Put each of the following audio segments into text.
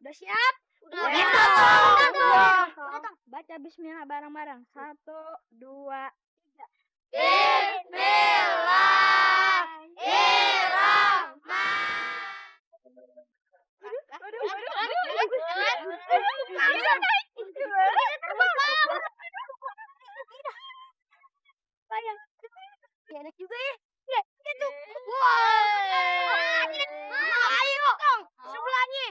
Udah siap? Udah. Baca bismillah bareng-bareng. 1, 2, 3. Enak juga ya. Ya, gitu. Wah. Ayo, sebelahnya.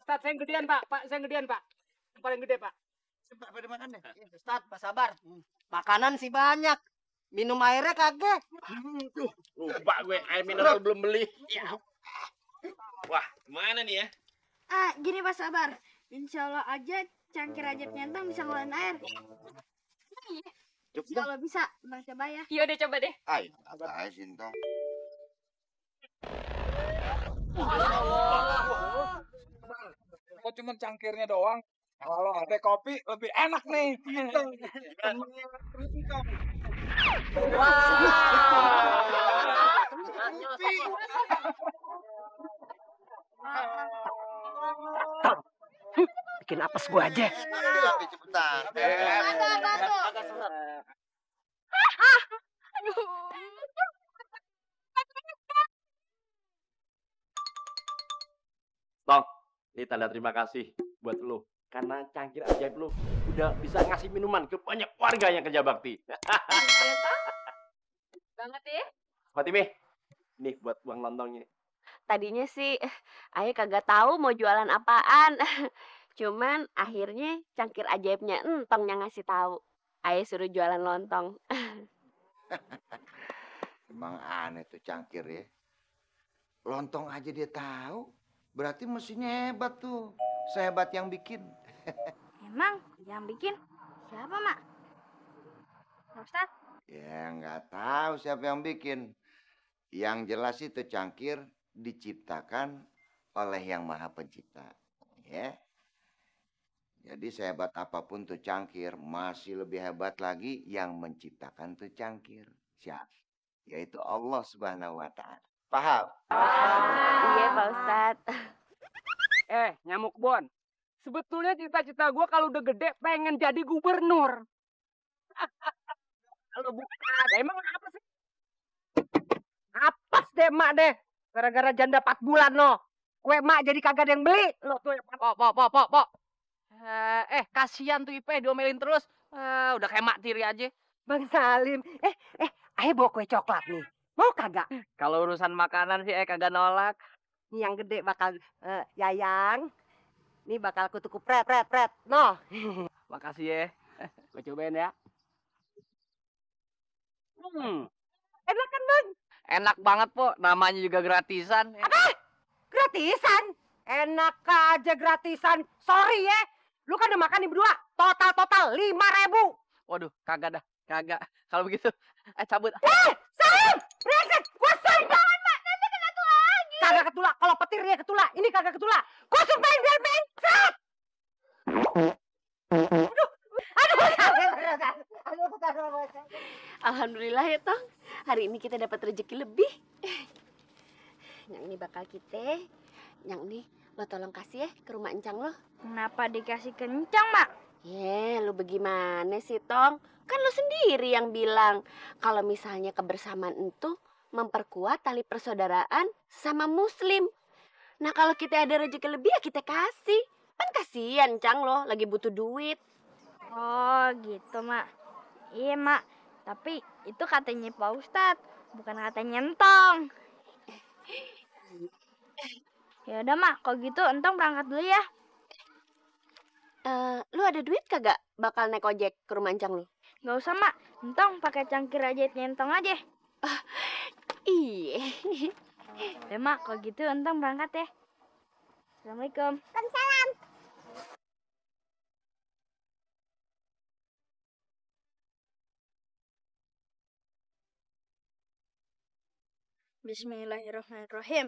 Ustaz, saya yang gedean, Pak. Saya yang gedean, Pak. Yang paling gede, Pak. Coba pada makan deh. Ustaz, Pak sabar. Makanan sih banyak. Minum airnya kagak. Lupa gue, air mineral belum beli. Wah, gimana nih ya? Gini Pak Sabar. Insya Allah aja cangkir Ajab Nyentang bisa ngeluarin air. Insya Allah bisa. Bang coba ya. Iya deh, coba deh. Ayo, apa Sintong? Kok cuma cangkirnya doang? Kalau ada kopi lebih enak nih. Bikin apes gua aja. Tapi cepetan. Tong, ini tanda terima kasih buat lo. Karena cangkir ajaib lo udah bisa ngasih minuman ke banyak warga yang kerja bakti. Banget ya. Fatime, nih buat uang lontongnya. Tadinya sih Ayah kagak tahu mau jualan apaan. Cuman akhirnya cangkir ajaibnya Entong yang ngasih tahu. Ayah suruh jualan lontong. Emang aneh tuh cangkir ya. Lontong aja dia tahu. Berarti mesinnya hebat tuh. Sehebat yang bikin. Emang yang bikin siapa, Mak? Ustaz? Ya nggak tahu siapa yang bikin. Yang jelas itu cangkir diciptakan oleh Yang Maha Pencipta. Ya. Jadi sehebat apapun tuh cangkir, masih lebih hebat lagi yang menciptakan tuh cangkir. Siapa? Yaitu Allah Subhanahu wa Ta'ala. Paham? Iya Pak Ustadz. Nyamuk Bon. Sebetulnya cita-cita gue kalau udah gede pengen jadi gubernur. Kalau bukan, emang apa sih? Apes deh mak deh. Gara-gara janda 4 bulan no. Kue mak jadi kagak ada yang beli. Lo tuh yang pok. Kasihan tuh Ipe diomelin terus. Udah kayak mak tiri aja. Bang Salim. Ayah bawa kue coklat nih. Mau kagak? Kalau urusan makanan sih kagak nolak. Nih yang gede bakal Yayang. Nih bakal kutuku pret. No. Makasih ya. Gue cobain ya. Enak kan, Bang? Enak banget, Po. Namanya juga gratisan. Apa? Gratisan? Enak aja gratisan. Sorry ya. Lu kan udah makan nih berdua. Total 5.000. Waduh, kagak dah. Kagak. Kalau begitu, cabut. Salim! Brengsek! Gua sumpahin, Mak. Nanti kena ketula lagi. Kagak ketula. Kalau petirnya ketula. Ini kagak ketula. Gua sumpahin biar brengsek! Aduh. Alhamdulillah ya Tong. Hari ini kita dapat rezeki lebih. Yang ini bakal kita. Yang ini lo tolong kasih ya ke rumah encang lo. Kenapa dikasih kencang, Mak? Lu bagaimana sih Tong? Kan lo sendiri yang bilang kalau misalnya kebersamaan itu memperkuat tali persaudaraan sama muslim. Nah kalau kita ada rezeki lebih ya kita kasih. Kan kasihan Cang lo lagi butuh duit. Oh gitu, Mak. Iya, Mak. Tapi itu katanya Pak Ustadz, bukan katanya Entong. Ya udah, Mak. Kalau gitu Entong berangkat dulu ya. Lu ada duit kagak bakal naik ojek ke rumah encang lu? Nggak usah, Mak. Entong pakai cangkir ajaibnya Entong aja. Iya. Ya, Mak. Kalau gitu Entong berangkat ya. Assalamualaikum. Waalaikumsalam. Bismillahirrahmanirrahim.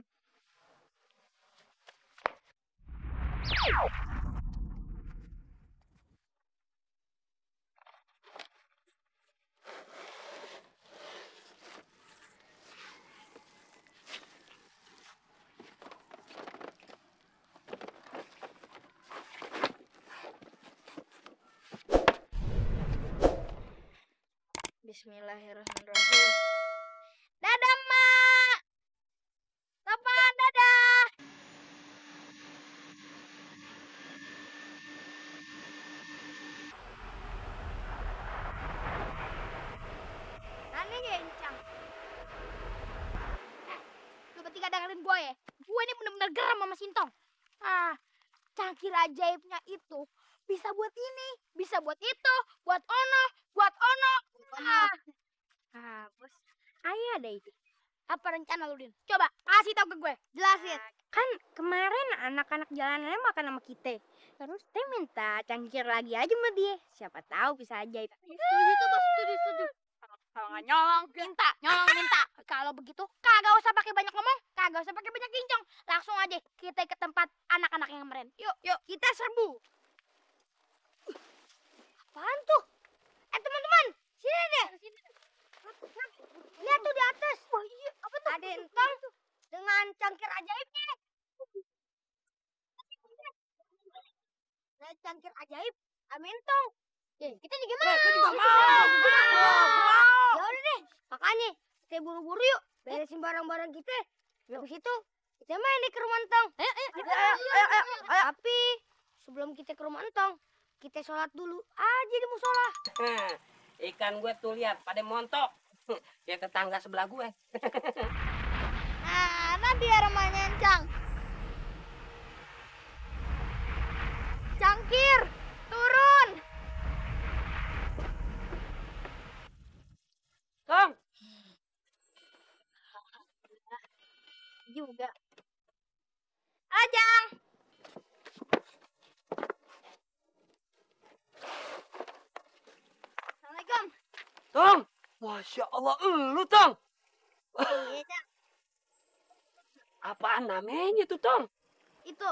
Bismillahirrahmanirrahim. Dadah, Mak. Topan, dadah. Aneh gencang. Lu bertiga dengerin gue ya. Gue ini bener-bener geram sama Sintong. Cangkir ajaibnya itu bisa buat ini, bisa buat itu, buat ono. Bos, ayo ada ide. Apa rencana lu, Din? Coba kasih tau ke gue, jelasin. Kan kemarin anak-anak jalanannya makan sama kita. Terus teh minta cangkir lagi aja sama dia. Siapa tahu bisa ajaib. Setuju tuh, Bos, setuju. Kalau nggak nyolong, minta. Kalau begitu, kagak usah pakai banyak ngomong, kagak usah pakai banyak kincong. Langsung aja kita ke tempat anak-anak yang kemarin. Yuk, kita serbu. Apaan tuh? Teman-teman, sini deh. Lihat tuh di atas. Wah, iya, apa tuh? Ada entong dengan cangkir ajaibnya. Nah, cangkir ajaib, ada entong. Kita juga mau. Kita juga mau. Ya udah deh, makanya kita buru-buru yuk, beresin barang-barang kita. Habis itu kita main di ke rumah entong. Ayo. Tapi sebelum kita ke rumah entong, kita sholat dulu aja di musola. Ikan gue tuh lihat pada montok. Ya tetangga sebelah gue. Nanti ya rumahnya Encang. Cangkir, turun. Tong. Juga. Ajang. Assalamualaikum. Tong. Masya Allah, lu Tong. Iya, Cang. Apaan namanya tuh Tong? Itu.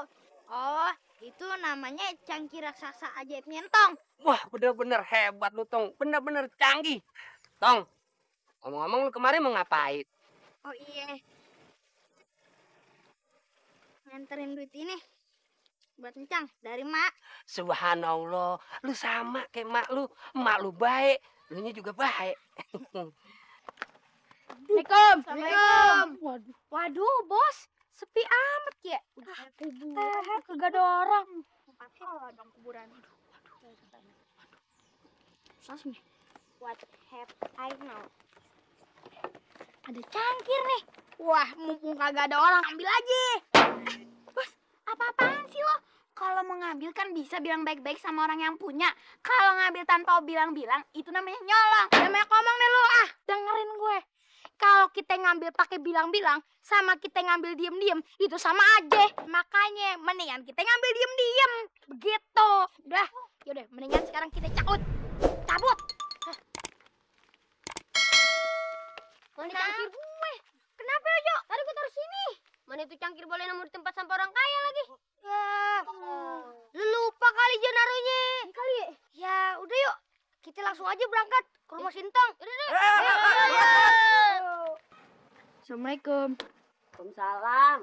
Oh, itu namanya cangkir raksasa ajaib Nyentong. Wah, bener-bener hebat lu Tong. Bener-bener canggih. Tong, ngomong-ngomong lu kemarin mau ngapain? Oh iya. Nganterin duit ini buat Encang dari Mak. Subhanallah, lu sama kayak mak lu. Mak lu baik, lu nya juga baik. Assalamualaikum. Waduh, Bos. Sepi amat ya. Udah kuburan, kagak ada orang. Ada kuburan. Waduh. What have I know? Ada cangkir nih. Wah, mumpung kagak ada orang, ambil aja. Bos, apa-apaan sih lo? Kalau mau ngambil kan bisa bilang baik-baik sama orang yang punya. Kalau ngambil tanpa bilang-bilang, itu namanya nyolong. Namanya ngomong deh lo. Dengerin gue. Kalau kita ngambil pakai bilang-bilang, sama kita ngambil diem-diem, itu sama aja. Makanya, mendingan kita ngambil diem-diem. Begitu. Udah, yaudah, mendingan sekarang kita cabut. Mana cangkir gue? Kenapa lo, Jo? Tadi gue taruh sini. Mana itu cangkir boleh nemu di tempat sampah orang kaya lagi? Lu lupa kali Jo naruhnya. Kali ya? Ya udah yuk, kita langsung aja berangkat ke rumah Sintong. Udah deh. Assalamualaikum. Waalaikumsalam.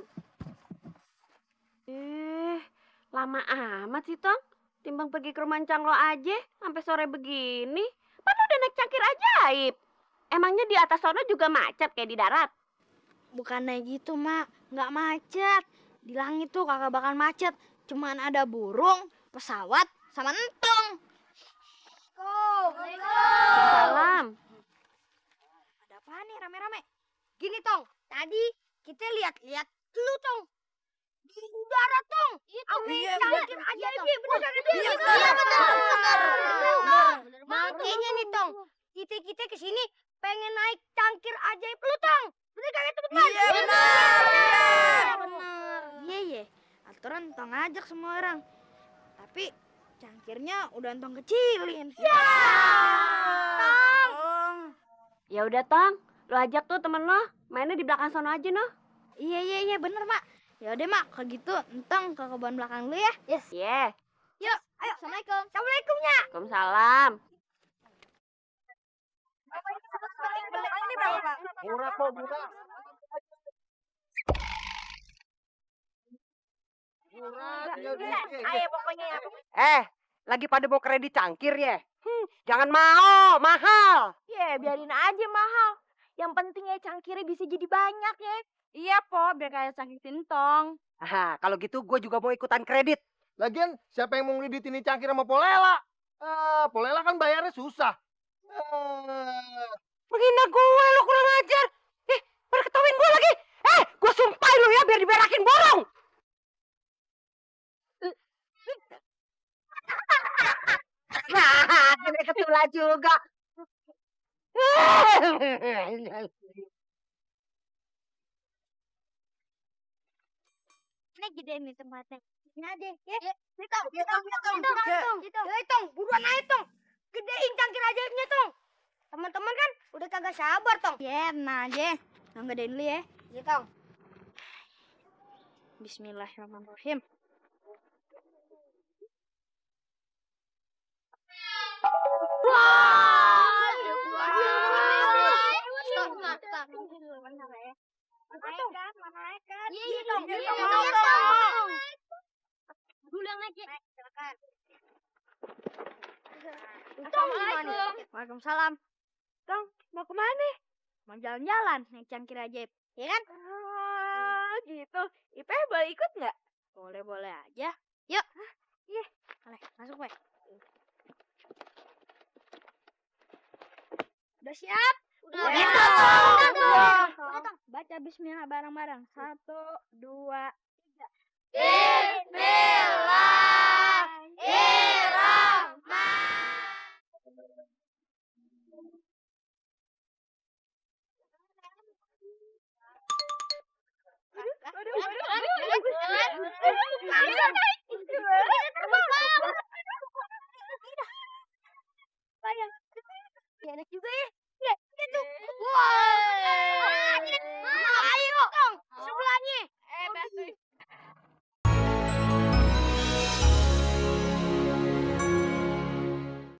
Lama amat sih Tong. Timbang pergi ke rumah Encang lo aja sampai sore begini. Padahal udah naik cangkir ajaib. Emangnya di atas sono juga macet kayak di darat? Bukannya gitu, Mak. Nggak macet. Di langit tuh kagak bakal macet. Cuman ada burung, pesawat, sama entong. Salam. Ada apa nih rame-rame? Gini, Tong. Tadi kita lihat-lihat lu, Tong. Di udara, Tong. Itu cangkir ajaib. Iya, benar. Makanya nih, Tong. Kita kesini pengen naik cangkir ajaib lu, Tong. Bener kagak, teman-teman? Iya, benar. Iya. Aturan Tong ajak semua orang. Tapi cangkirnya udah Tong kecilin. Ya. Tong. Ya udah Tong, lo ajak tuh temen lo, mainnya di belakang sono aja no. Iya, bener, Mak. Ya udah, Mak, kalau gitu Entong ke kebun belakang dulu ya. Yes. Yeah. Yuk, ayo. Assalamualaikum. Assalamualaikum, ya. Waalaikumsalam. Ini berapa, Pak? Murah kok, murah. Ayo pokoknya ya. Lagi pada mau kredit cangkir ya? Jangan mau, mahal. Ya, biarin aja mahal. Yang penting ya cangkirnya bisa jadi banyak ya. Iya, Po, biar kayak cangkir sintong. Ah, kalau gitu gue juga mau ikutan kredit. Lagian siapa yang mau ngeditin ini cangkir sama Polela? Polela kan bayarnya susah. Menghina gue, lo kurang ajar. Pada ketawain gue lagi. Gue sumpahin lo ya biar diberakin borong. Kena ketula juga. Ini gede nih tempatnya. Ini aja, ya. Hitung, buruan aja, Tong. Gedein cangkir ajaibnya, Tong. Teman-teman kan udah kagak sabar, Tong. Ya, nah aja. Tong gedein dulu ya. Iya, Tong. Bismillahirrahmanirrahim. Waalaikumsalam. Tong, mau kemana? Mau jalan-jalan naik cangkir ajaib, ya kan? Gitu. Ipe boleh ikut nggak? Boleh-boleh aja. Yuk. Iya. Boleh, masuk, Pe. Udah siap? Udah. Udah. Baca bismillah bareng-bareng. 1, 2, 3. Enak juga ya.